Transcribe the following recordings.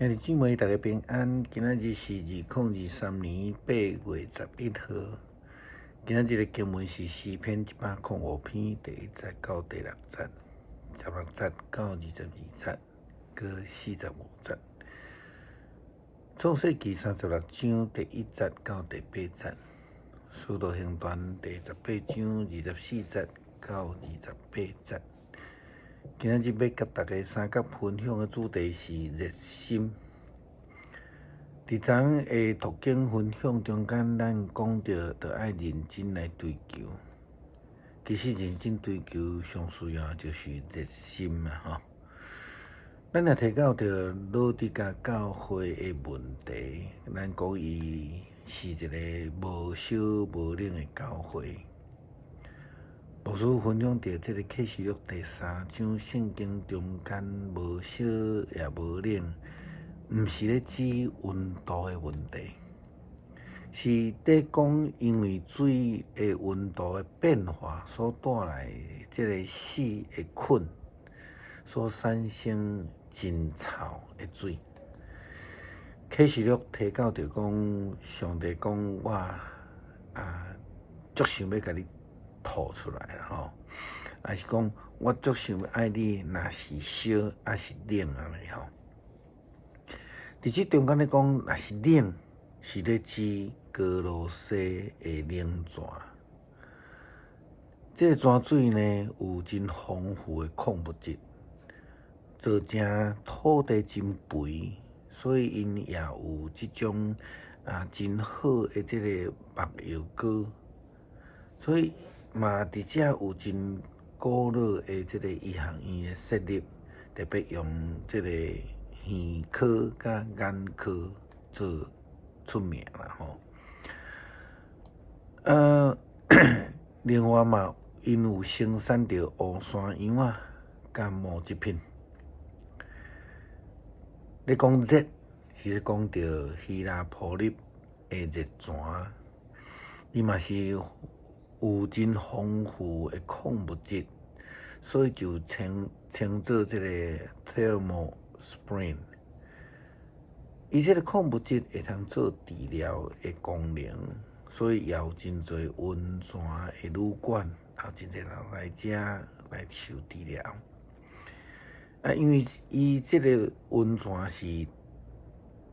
兄弟姊妹，大家平安。今仔日是2023年8月11號。今仔日的經文是詩篇105篇第1節到第6節，16節到22節，閣45節。創世記36章第1節到第8節，使徒行傳第18章24節到28節。今仔日欲佮大家相佮分享的主題是熱心。佇昨昏的讀經分享中間，咱講著著愛認真來追求。其實認真追求上需要就是熱心啊！吼，咱若提到著老底嘉教會的問題，咱講伊是一个無燒無冷的教會。牧師分享著這个啟示錄第三章聖經中間無燒也無冷，毋是咧指溫度的問題，是咧講因為水的溫度的變化所帶來這个死的菌所產生真臭的水。啟示錄提到著講，上帝講我啊，足想欲共你吐出來啦吼，抑是講我足想欲愛你，若是燒抑是冷按呢吼。佇這中間咧講，若是冷，是咧指歌羅西的冷泉。這个泉水呢，有真豐富的礦物質，造成土地真肥，所以𪜶也有這種啊真好的這个蜜油膏，所以嘛佇遮有真古老的這个醫學院的設立，特別用這个耳科佮眼科做出名啦吼。另外嘛，𪜶有生產著烏山羊仔佮木製品。咧講熱，是咧講著希拉波立的熱泉，伊嘛是有真豐富的礦物質，所以就稱稱做這个 thermal spring。伊這个礦物質會通做治療的功能，所以也有真濟溫泉的旅館，也有真濟人來遮來受治療。啊，因為伊這个溫泉是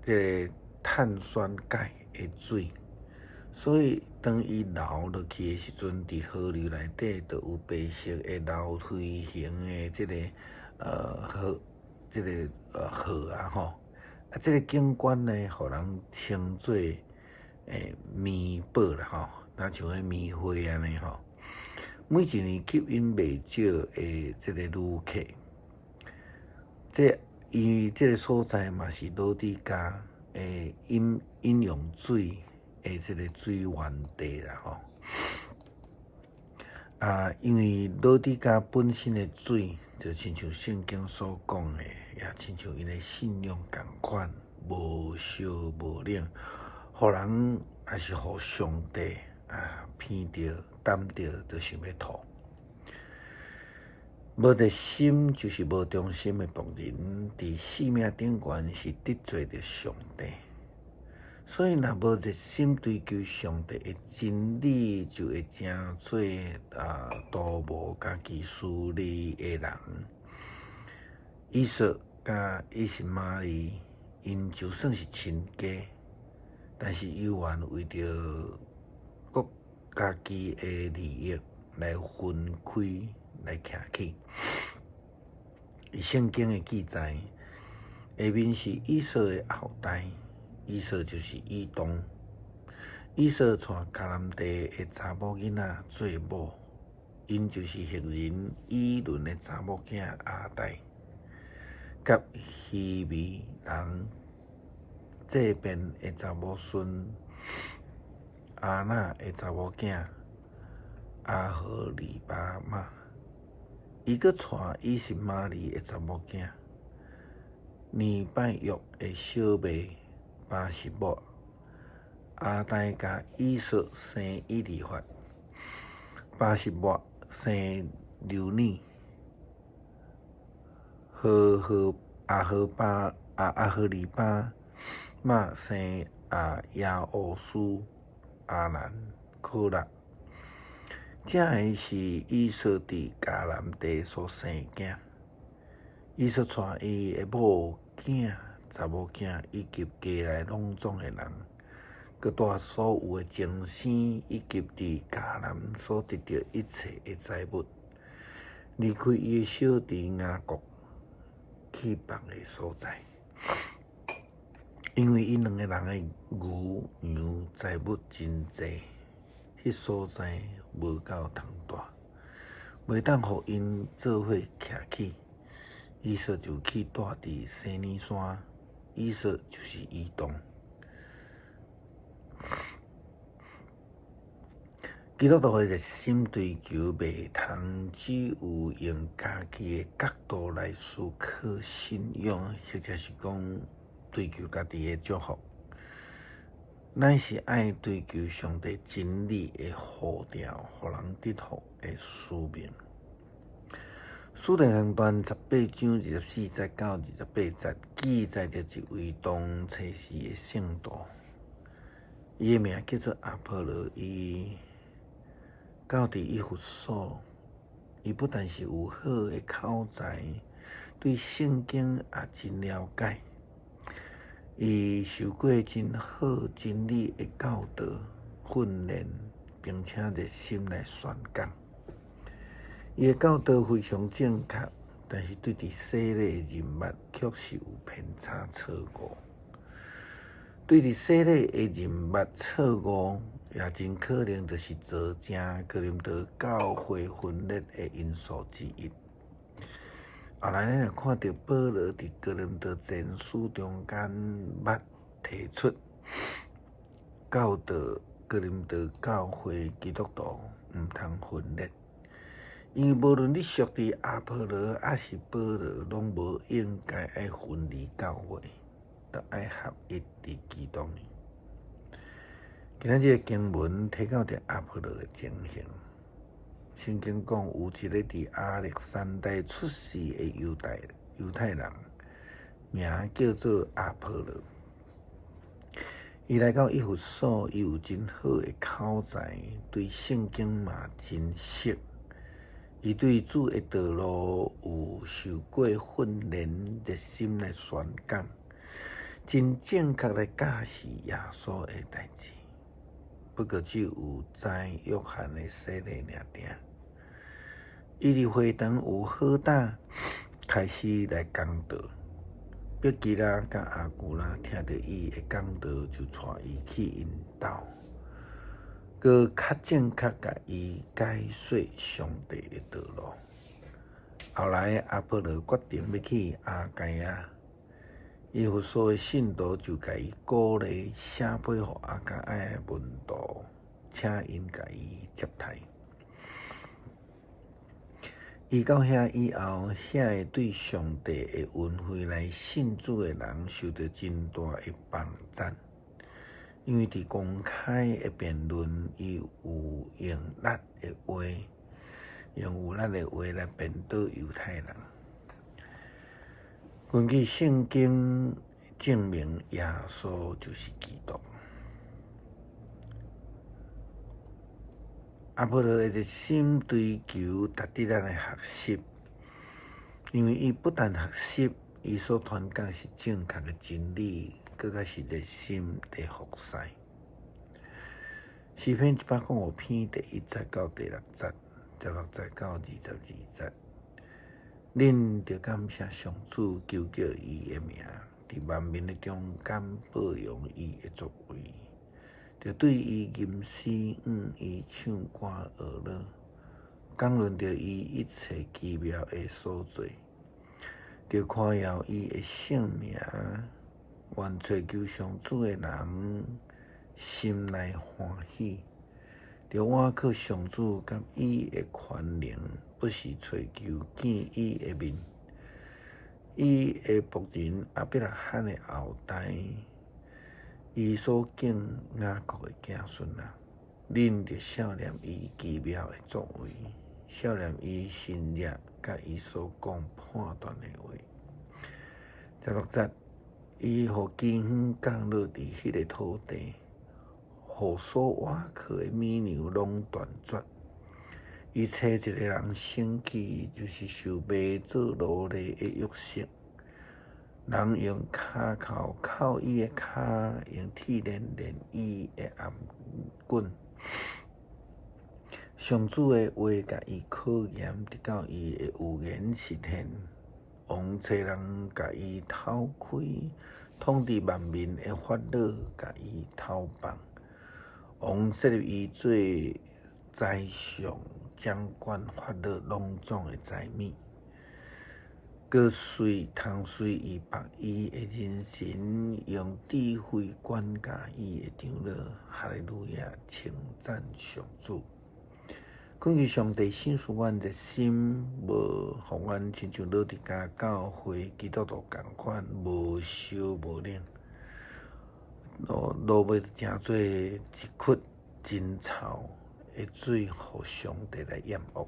這个碳酸鈣的水，所以當伊流落去的時陣，佇河流內底就有白色的樓梯形的這个河，這个河啊吼。啊，這个景觀呢，予人稱做棉寶啦吼，若像彼棉花按呢吼。每一年吸引袂少的這个旅客。這伊這个所在嘛是老底嘉的飲飲用水的這个水源地啦吼。啊，因為老底嘉本身的水，就親像聖經所講的，也親像𪜶的信仰仝款，無燒無冷，予人抑是予上帝啊鼻著、澹著，就想欲吐。無熱心就是無忠心的僕人，佇性命頂懸是得罪著上帝。所以，若無熱心追求上帝的真理，就會成做啊圖謀家己私利的人。以掃佮以實瑪利，𪜶就算是親家，但是猶原為著顧家己的利益來分開來徛起。聖經的記載，下面是以掃的後代，以掃就是以東。以掃娶迦南地的查某囡仔做某，𪜶就是赫人以倫的查某囝亞大，佮希未人這便的查某孫亞那的查某囝阿何利巴瑪。伊閣娶以實瑪利的查某囝尼拜約的小妹巴實抹。亞大共以掃生以利法，巴實抹生流珥，和和阿何巴阿何利巴瑪生啊耶烏斯、亞蘭、可拉。這个是以掃佇迦南地所生的囝。以掃帶伊的某囝、查某囝以及家內攏總的人，閣帶所有的精生，以及佇迦南所得著一切的財物，離開伊的小弟雅各，去別个所在。因為𪜶兩个人的牛羊財物真濟，彼所在無夠通蹛，袂當予𪜶做伙徛去。以掃就去蹛佇西珥山，以掃就是以東。基督徒的熱心追求，袂通只有用家己的角度來思考信仰，或者是講追求家己的祝福，乃是愛追求上帝真理的呼召，予人得福的使命。使徒行傳18章24節到28節記載著一位當初時的聖徒，伊的名叫做亞波羅，伊到佇以弗所，伊不但是有好的口才，對聖經也真了解，伊受過真好真理的教導訓練，並且熱心來宣講。伊的教導非常正確，但是對佇洗禮的認捌卻是有偏差錯誤。對佇洗禮的認捌錯誤，也真可能就是造成哥林多教會分裂的因素之一。後來咱會看著保羅佇哥林多前書中間捌提出教導哥林多教會基督徒毋通分裂。因為無論你屬佇亞波羅抑是保羅，攏無應該愛分離教會，都愛合一佇基督裡。今仔日這個經文提到著亞波羅的情形，聖經講有一个佇亞歷山大出世的猶太人，名叫做亞波羅。伊來到以弗所，伊有真好的口才，對聖經嘛真熟。伊對主的道路有受過訓練，熱心來宣講，真正確來教示耶穌的代誌。不過只有知約翰的洗禮爾爾。伊佇會堂有好膽開始來講道，百基拉佮亞古拉聽著伊的講道，就帶伊去𪜶兜。閣較正確共伊解說上帝的道路。後來亞波羅決定欲去亞該亞，以弗所的信徒就共伊鼓勵，寫批予亞該亞的門徒，請𪜶共伊接待。伊到遐以後，遐个對上帝的恩惠來信主的人，受著真大的幫贊。因為佇公開的辯論，伊有用力的話，用有力的話來辯倒猶太人。根據聖經證明，耶穌就是基督。亞波羅的熱心追求，值得咱來學習，因為伊不但學習，伊所傳講是正確的真理。閣較是熱心佇服侍。詩篇105篇第1節到第6節，16節到22節，恁著感謝上主，求叫伊的名，佇萬民的中間報揚伊的作為，著對伊吟詩，向伊唱歌學樂，講論著伊一切奇妙的所做，著誇耀伊的聖名。願揣求上主的人心內歡喜，著倚靠上主佮伊的權能，不時揣求見伊的面。伊的僕人亞伯拉罕的後代，伊所敬雅各的子孫啊，恁著數念伊奇妙的作為，數念伊神蹟佮伊所講判斷的話。16節。伊予饑荒降落佇彼个土地，予所倚靠的乳牛攏斷絕。伊差一個人先去，就是受賣做奴隸的約瑟。人用跤銬銬伊的跤，用鐵鏈鏈伊的頷頸。上主的話共伊考驗，直到伊的預言實現。王差人共伊偷窺，統治萬民的法老共伊偷放。王設立伊做宰相，掌管法老攏總的財物。閣隨通隨意縛伊的人神，用智慧管教伊的長老。哈利路亞，稱讚上主。懇求上帝賞賜阮熱心，無予阮親像老底嘉教會基督徒仝款，無燒無冷，落尾成做一窟真臭的水，予上帝來厭惡。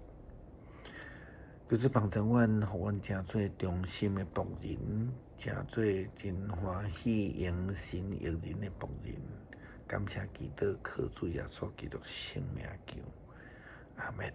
求主幫助阮，予阮成做忠心的僕人，成做真歡喜榮神益人的僕人。感謝基督，靠主耶穌基督聖名求，阿們。